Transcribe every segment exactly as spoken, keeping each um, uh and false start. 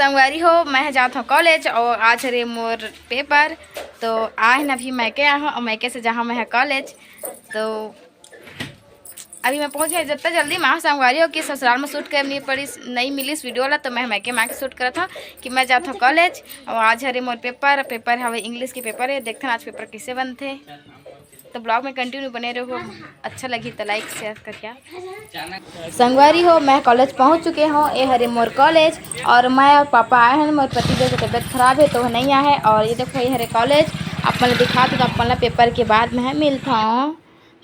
संगवारी हो, मैं जात हव कॉलेज अउ आज हरे मोर पेपर। तो आए हन अभी मैके आए हव अउ मैके से जाहव मैं कॉलेज। तो अभी मैं पहुँच गए, जितना जल्दी मैं संगवारी हो कि ससुराल में शूट करे नहीं पड़िस, नहीं मिलिस वीडियो ला, तो मैं मैके में आके शूट करत हव कि मैं जात हव कॉलेज अउ आज हरे मोर पेपर। पेपर हवे, इंग्लिश के पेपर हे, देखथन आज पेपर कैसे बनथे। तो ब्लॉग में कंटिन्यू बने रहो, अच्छा लगी तो लाइक शेयर करके। संगवारी हो, मैं कॉलेज पहुंच चुके हव। ए हरे मोर कॉलेज अउ मैं अउ पापा आए हन। मोर पति देव के तबीयत खराब हे तो नहीं आए हे। अउ ये देखो, ये हरे कॉलेज, आप मन ल दिखात हव, तो आप मन ल पेपर के बाद मैं मिलत हव।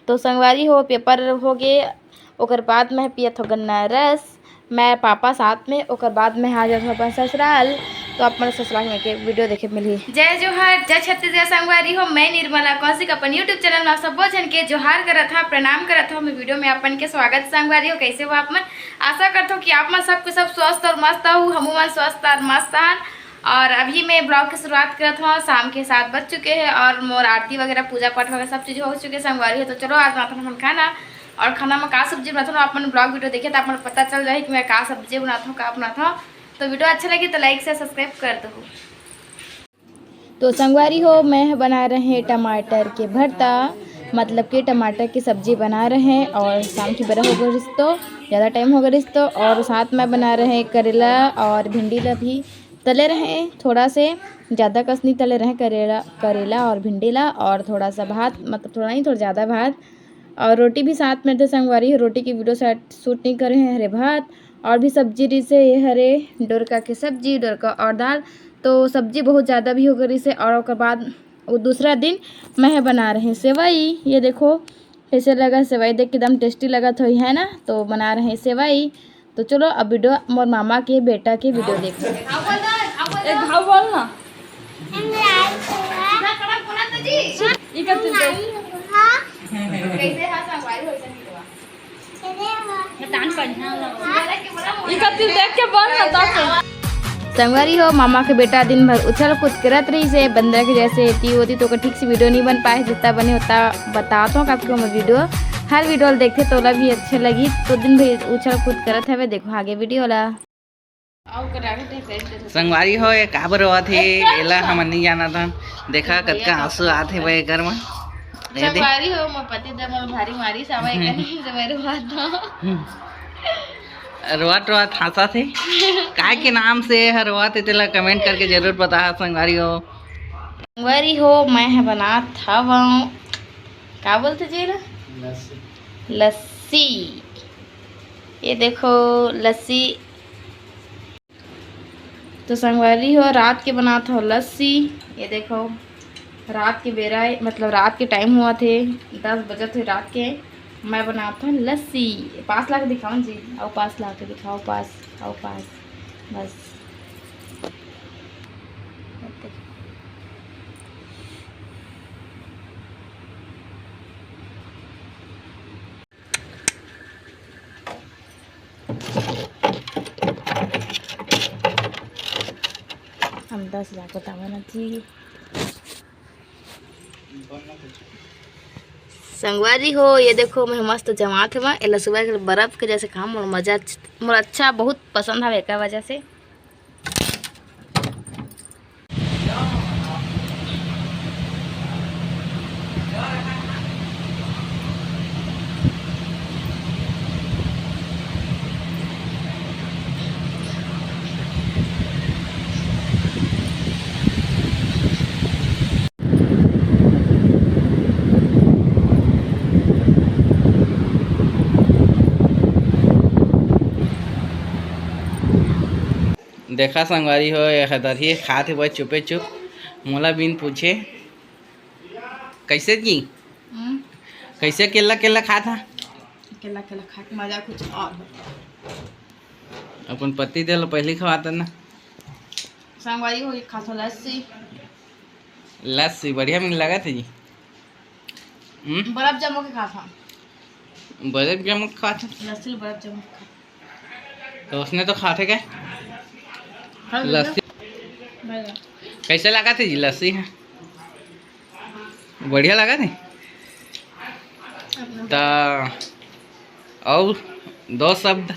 तो संगवारी हो, पेपर हो गे, ओकर बाद मैं पियत हव गन्ना रस। मैं पापा साथ में, ओकर बाद मैं आ जात हव अपन ससुराल। तो आप मन ससुराल में के वीडियो देखे मिलही। जय जोहार, जय छत्तीसगढ़ संगवारी हो, मैं निर्मला कौशिक अपन YouTube चैनल में आप सब्बो झन के जोहार करत हव, प्रणाम करत हव। मैं वीडियो में आप मन के स्वागत संगवारी हो। कैसे हो आप मन? आशा करत हव कि आप मन सब के सब स्वस्थ अउ मस्त हो, हमू मन स्वस्थ अउ मस्त हन। अउ अभी मैं ब्लॉग के शुरुआत करत हव। शाम के सात बज चुके हे अउ मोर आरती वगैरह, पूजा पाठ वगैरह सब चीज हो चुके हे संगवारी हो। तो चलो, आज बनाथन हम खाना। अउ खाना में का सब्जी बनाथन, आप मन ब्लॉग वीडियो देखे तो आप मन पता चल जाही कि मैं का सब्जी बनाथन, का बनाथन। तो वीडियो अच्छा लगी तो लाइक से सब्सक्राइब कर दो। तो संगवारी हो, मैं बना रहे टमाटर के भरता, मतलब कि टमाटर की सब्जी बना रहे। अउ शाम के बेरा हो गइस तो, ज़्यादा टाइम हो गइस तो। अउ साथ में बना रहे करेला अउ भिंडी ला भी तले रहे, थोड़ा से ज़्यादा कस नहीं तले रहे करेला, करेला अउ भिंडी ला। अउ थोड़ा सा भात, मतलब थोड़ा नहीं, थोड़ा ज़्यादा भात अउ रोटी भी साथ में थे संगवारी। रोटी की वीडियो शायद शूट नहीं करे हैं, हरे भात अउ भी सब्जी रहिसे, ये हरे डोरका के सब्जी, डोरका अउ दाल। तो सब्जी बहुत ज़्यादा भी हो गइसे। अउ ओकर बाद वो दूसरा दिन मैं बना रहे सेवई। ये देखो कैसे लगा सेवई, देख के एकदम टेस्टी लगत होही, है ना? तो बना रहे सेवई। तो चलो, अब वीडियो मोर मामा के बेटा के वीडियो देख। एक घाव बोल ना। ई का तू देख। ई का तू देख के बोल ना, तब से। संगवारी हो, मामा के बेटा दिन भर उछल कूद करत रहिसे, बंदर के जैसे एती ओती, तो ओकर ठीक से वीडियो नहीं बन पाए, जितना बने उतना बतात हव, काबर कि हमर वीडियो, हर वीडियो ल देखथे, तोला भी अच्छे लगी। तो दिन भर उछल कूद करत हवे, देखो आगे वीडियो ला। संगवारी हो, ये काबर रोवत हे, एला हमन नहीं जानत हन। देखा, कतका आंसू आत हे भाई एकर म। ये देख। संगवारी हो, मोर पति देव मोला भारी मारिस हवय, कहीं से मैं रोवत हव। रोवत रोवत हंसत हे। काय के नाम से हर रोवत हे, तेला कमेंट करके जरूर बता संगवारी हो। संगवारी हो, मैं ह बनात हवं, का बोलथे जी एला? लस्सी। लस्सी। ये देखो लस्सी। तो संगवारी हो, रात के बनात हव लस्सी। ये देखो, रात के बेरा हे, मतलब रात के टाइम होवत हे, दस बजत हे रात के। मैं बनात हव लस्सी। पास ला के दिखाओ जी, अउ पास ला के दिखाओ, पास, अउ पास, बस। हम दस लाख बतावा ना जी। संगवारी हो, ये देखो, मैं मस्त जमात हवं। एला सुबह के बर्फ के जैसे खाहूं, मोर मजा, मोर अच्छा बहुत पसंद हवे, एकर वजह से। देखा संगवारी हो, ये हदरही खात हे भाई चुपे चुप, मोला बिन पूछे। कैसे जी? हम्म। कैसे केला केला खात हा? केला केला खा के मजा कुछ और होता। अपन पति देव ला पहली खवाता ना। संगवारी हो, ये खात हो लस्सी। लस्सी बढ़िया में लगत हे जी। हम्म? बर्फ जमो के खात हा। बर्फ जमो के खात हा? लस्सी ल बर्फ जमो के खात। तो उसने तो खात हे क्या? खा लो। लस्सी। भाई। कैसे लगत हे जी लस्सी ह? बढ़िया लगत हे। त अउ दो शब्द